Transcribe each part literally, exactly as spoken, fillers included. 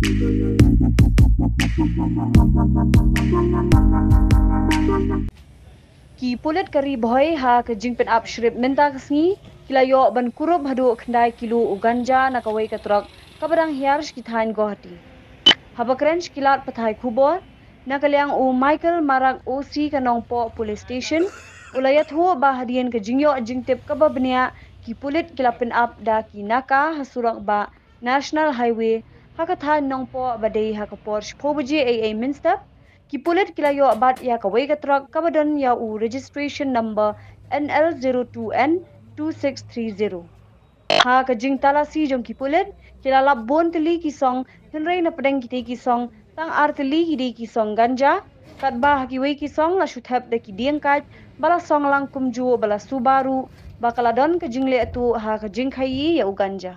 Ki pulit ka Ri Bhoi ha ka jingpynap shrip mynta ka sngi ki la ïoh ban kurup haduh khyndai kilo u ganja na kawei ka trok kaba dang hiar sha ki thaiñ Guwahati. Haba kren sha ki lad pathai khubor, na ka liang u Michael Marak, O C ka Nongpoh Police Station, u la ïathuh ba hadien ka jingïoh jingtip kaba bniah, ki pulit ki la pynap da ki naka ha surok bah National Highway ha ka thaiñ Nongpoh ba dei ha ka por shiphew baje eiei mynstep. Ki pulit ki la ïoh bat ïa kawei ka trok kaba don ïa u registration number N L zero two N two six three zero. Ha ka jingtalasi jong ki pulit, ki la lap bun tylli ki song, hynrei na pdeng kitei ki song, tang ar tylli ki dei ki song ganja. Katba ha kiwei ki song la shu thep da ki dieng kait ba la song lang kumjuh ba la suba ruh ba ka la don ka jingleh tuh ha ka jingkhaii ïa u ganja.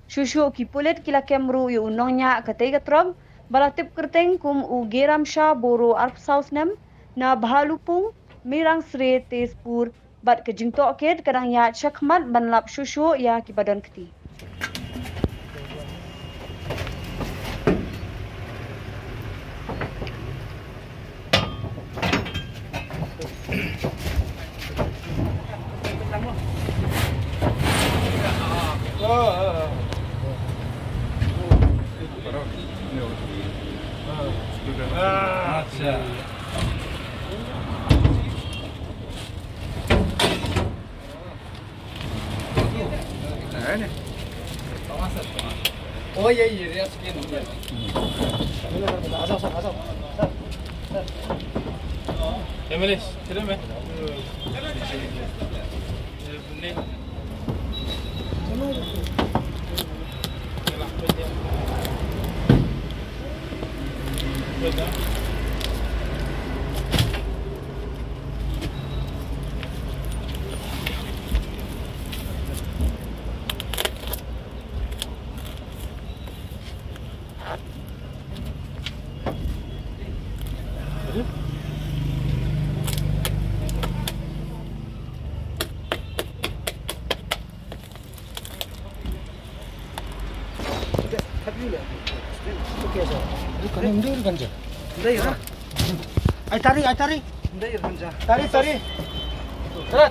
Shuh shuh ki pulit ki la kem ruh ïa u nongñiah katei ka trok ba la tip kyrteng kum u Geramsha Boro, arphew saw snem, na Bhalupung, Mirangsre, Tezpur, bad ka jingtohkit ka dang ïaid shakhmat ban lap shuh shuh ïa kiba don kti. अच्छा। ओ, ये, ये, ये, आ जाओ सर, आ जाओ सर, सर। एमएलए, चलो मैं। Ai tari, ai tari. Tari, tari.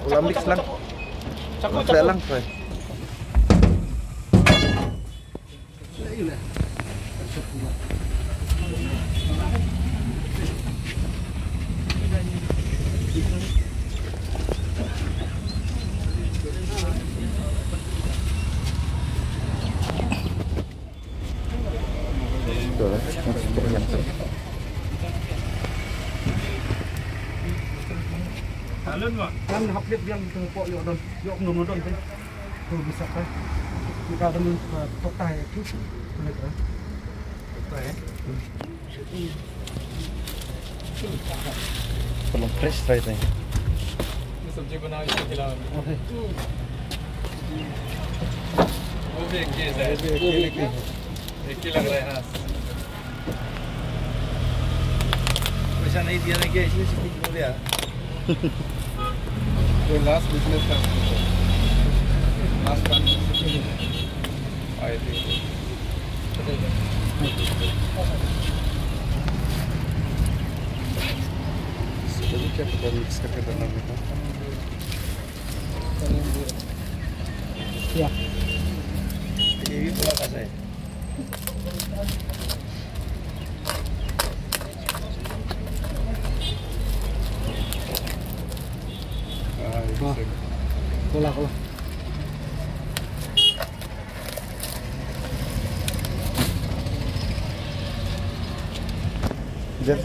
Ulam mix lang. Chaku, chaku. Lang, try. Kan hap lihat biang tu pok yo don, yo nung don tu. Tu bisa kan? Kita ada men, eh, tok tai tu. Boleh kan? Tok tai, eh? Belum fresh try tadi. ये सब्जी बनाओ, इसको खिलाओ। वो भी एक ही है। वो भी एक ही है। एक ही लग रहा है, हाँ। पैसा नहीं दिया ना क्या, इसलिए छुट्टी क्यों दिया? वो लास्ट बिजनेस था। लास्ट टाइम छुट्टी नहीं है। आए थे। चलो, क्या पता मिक्स करके डालना बेटा। या। ये भी थोड़ा सा है। हाँ, एक हाँ। सेकंड। खोला, खोला। जब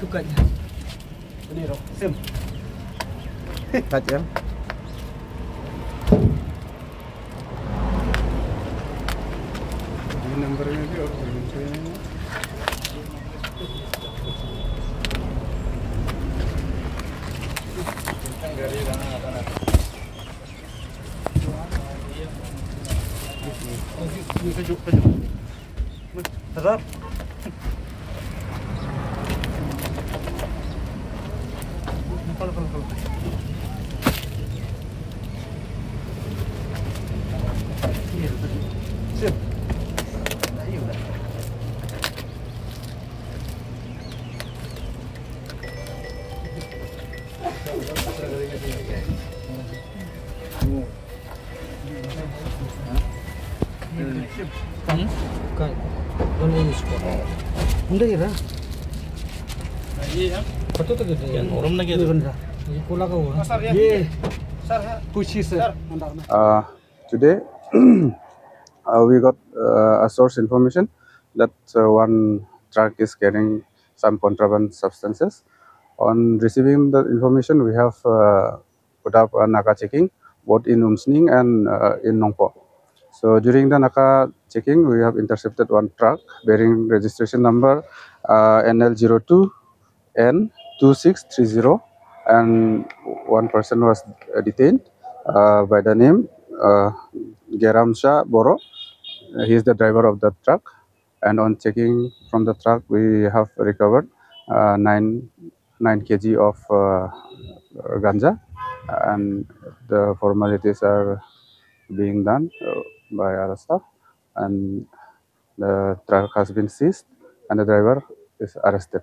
Suka je. Ini, Rob. Sim. Kat ya. Ini nomornya dia, orang yang punya. Ini kejut, kejut. Terus? Patut lagi dia. Yang orang lagi tu. Ini pula kau. Ye. Kuchi sir. Uh, today, uh, we got uh, a source information that uh, one truck is carrying some contraband substances. On receiving the information, we have uh, put up a NACA checking both in Umsning and uh, in Nongpoh. So during the NACA checking, we have intercepted one truck bearing registration number uh, N L zero two N two six three zero, and one person was uh, detained uh, by the name uh, Geram Shah Boro. He is the driver of the truck, and on checking from the truck, we have recovered uh, nine nine K G of uh, ganja, and the formalities are being done uh, by our staff, and the truck has been seized, and the driver is arrested.